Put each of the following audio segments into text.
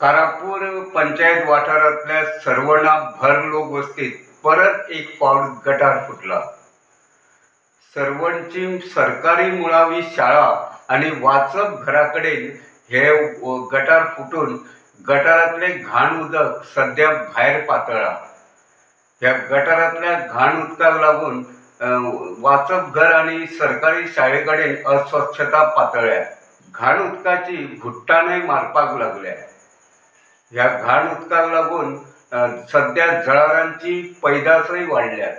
कारापूर पंचायत वाठारांतल्या सर्वणा भर लोक वस्तीत परत एक फावट गटार फुटला. सर्वणची सरकारी मुळावी शाळा आनी वाचप घरा कडेन हे गटार फुटून गटारांतलें घाण उदक सद्या भायर पातळ्ळां. ह्या गटारांतल्या घाण उदकाक लागून वाचपघर आनी सरकारी शाळे कडेन अस्वच्छता पातळ्ळ्या. घाण उदकाची घुट्टाणय मारपाक लागल्या. ह्या घाण उदकाक लागून सद्या जळारांची पैदासय वाडल्या.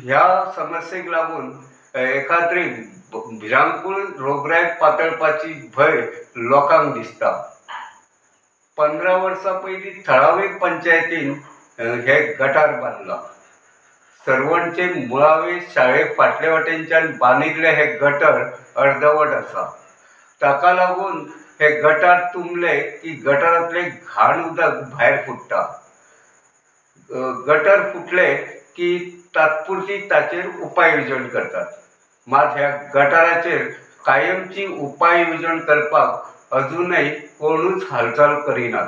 ह्या समस्येक लागून एकाद्री भिरांकूळ रोगराय पातळपाची भंय लोकांक दिसता. 15 वर्सां पयलीं थळावे पंचायतीन हें गटार बांदलां. सर्वणचे मुळावे शाळे फाटले वटेनच्यान बांदिल्लें हें गटर अर्दवट आसा. ताका लागून हे गटार तुंबलें की गटारांतलें घाण उदक भायर फुट्टा. गटर फुटलें की तात्पुरती ताचेर उपाय येवजण करतात. मात ह्या गटाराचेर कायमची उपाय येवजण करपाक अजुनय कोणूच हालचाल करिनात.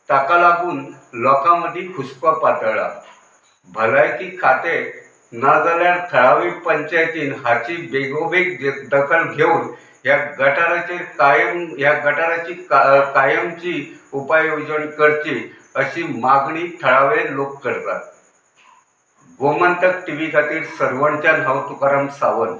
ताका लागून लोकां मदीं हुस्को पातळ्ळा. भलायकी खातें नाजाल्यार थळावी पंचायतीन हाची बेगोबेग दखल घेवन ह्या गटाराचेर कायम ह्या गटाराची कायमची उपाय येवजण करची अशी मागणी थळावे लोक करतात. गोमंतक टीव्ही खातीर सर्वणच्यान हांव तुकाराम सावंत.